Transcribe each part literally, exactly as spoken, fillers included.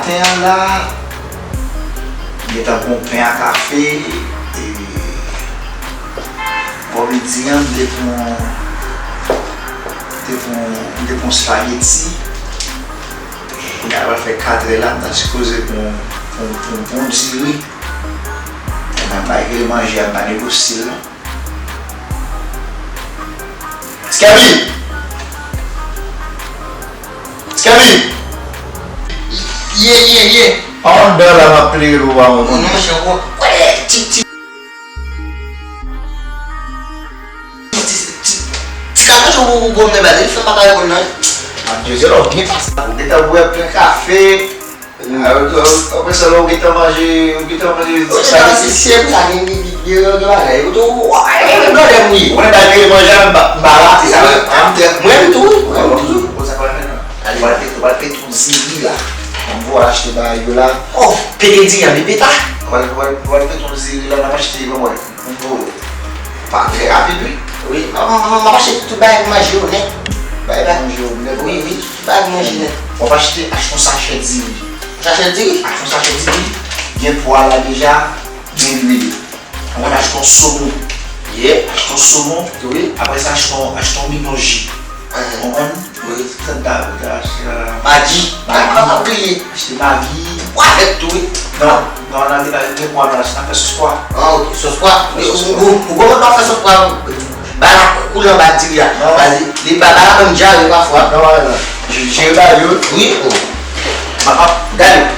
Pen an la, m gentan pran pen a kafe, e bò midi an, m te pran, m te pran, m te pran spaghetti. Kounye a pral fè katrè la, m ta sipoze pran, pran, pran bon diri. Ebyen, m bay rele manje a, m pa negosye l non. Ti Kèbi! Ti Kèbi! Ye, ye, ye! Pa anndan la m ap plede w pa konprann. Non, monchè, w kwè ti, ti, ti, ti, ti, ti katon ou, ou gwo men bagay, li fè m pa ka reponn nan. Adye, se lè w byen pase la. Ou gentan bwè plen kafe. Apre sa, lè w gentan manje, ou gentan manje ti spaghetti. Se pou sa gen, gen, gen, gen bagay. Ou tou, ou, e, e, blòdè m wi. Ou konnen bagay manje a, m pa, m pa rate sa. Mwen menm tou, mwen menm tou. Ou sa pral fè non? Ou pral fè, ou pral fè tou diri la. Mwen voye achte bagay yo la. Oh, pete diri an, peta. Ou pral, ou pral, ou pral fè tou diri la, n ap achte, mwen wè. Bon, pa trè rapid wi. Wi, m, m, m ap achte tout bagay pou manje yo nèt. Bagay pou manje yo nèt. Wi, wi, tout bagay pou manje nèt. W ap achte, achte yon sachè diri. Yon sachè diri? Achte yon sachè diri. Gen pwa la deja, gen lwil. Ou konn achte yon somon. Yeah. Achte yon somon. Wi. Apre sa, achte yon, achte yon bidon ji. Ou konprann? Wi. Sa ta, ta achte, euh, Magi. Magi. Ah, pa bliye. Achte Magi. Pwa vèt tou, wi. Non, non, nan li pa gen pwa, non, se nan fè sòs pwa. Ah, ok, sòs pwa. Ou, ou, ou, ou konn fè sòs pwa. Ba la koule anba diri a. Non. Baz, li ba, ba la menm djare pafwa. Non, non, non. Je, je ba yo. Wi, oh. M ap, gade.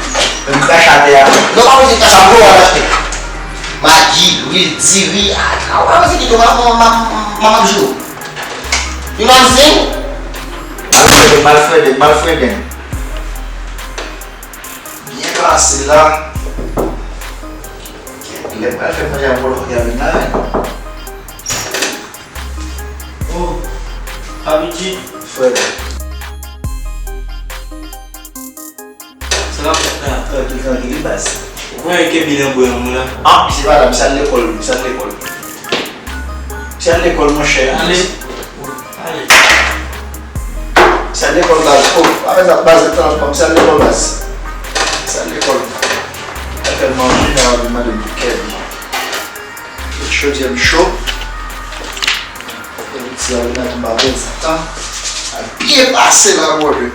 Menm krache atè a. Non, pa bezwen krache. Sa pou w al achte. Magi, lwil, diri, ah, ah, ou pa bezwen kite w, m, m, m, m, m ap jwe w. You know what I'm saying? Mal frede, mal frede, mal frede. Byen pase la. Lè m pral fè manje a, m wè lòt gade la. Oh, Abidji. Frede. Sa k ap fèt la? Trankil, trankil, wi, baz. Ou konnen Kevin an bwè yon moun la? Ah, misye pa la, misye al lekòl, misye al lekòl. Misye al lekòl, monchè. Ale. Ale. Misye al lekòl, baz. Oh, pa fè sa, baz, rete la, misye al lekòl, baz. Misye al lekòl. Al fè manje, lè w ap vin mande m pou Kevin. Tout chodyè m cho. Epi ti a vin ak yon babèl satan. Al byen pase la, brother.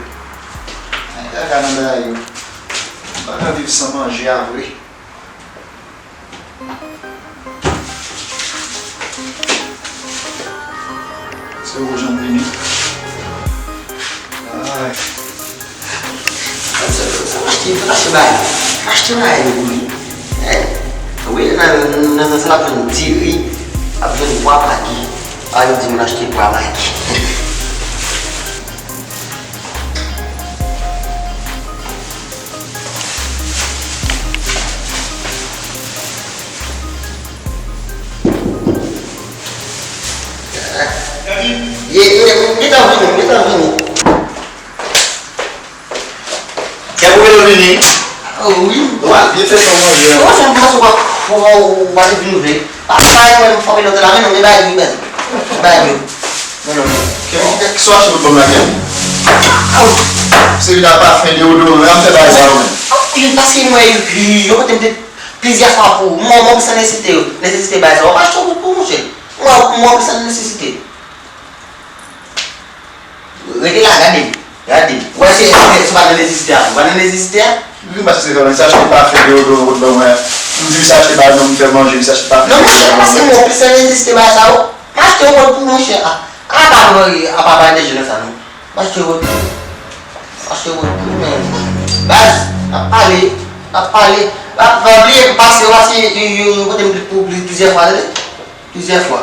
Ay, kaka nan bagay yo. M pa ka viv san manje a vre. Se ou jan m vini. Ay. Sa, sa, sa, m achte, m achte bagay. M achte bagay yo pou li. Eh, wi, nan, nan, nan sa l ap jwenn diri, l ap jwenn pwa Magi. A, yo di moun achte pwa Magi. Ye, ye, m gentan vini, m gentan vini. Kè pou vini. Oh, wi. Ou al byen fè sa w manje a. Ou se yon gason w pa, w pa, w pa te vin ouvri. Pa, pa, mwen, m fòme lòt la, men non, men bagay wi, bèl. Bagay wi. Non, non, non. Kè, kè, kè, sa w achte pou m la, kè? Se vin a pafen, deodoran, m fè bagay sa yo menm. Wi, paske mwen, yo, yo, yo, yo, plizyè fwa pou mwen, mwen, san nesesite yo, nesesite bagay sa yo. Pa achte pou, pou mwen, cheri. Mwen, mwen, san nesesite. Rete la, gade m. Gade m. Ou wè se, se, se pa nan nesesite a, ou pa nan nesesite a? Li pa se sa, li sa achte pafen, deodoran, ou ban mwen. M di li sa achte ba nou, m fè manje, li sa achte pafen. Non, men se pa paske mwen plis nan nesesite bagay sa yo. M achte yon lòt pou mwen, chè. A, a pa mwen, a pa bay de je nan sa, non. M achte yon lòt pou. M achte yon lòt pou, men. Baz, n ap pale, n ap pale. Pa, pa bliye, paske, paske, yo, yo, yo pote m pou plizyè fwa, tande? Plizyè fwa.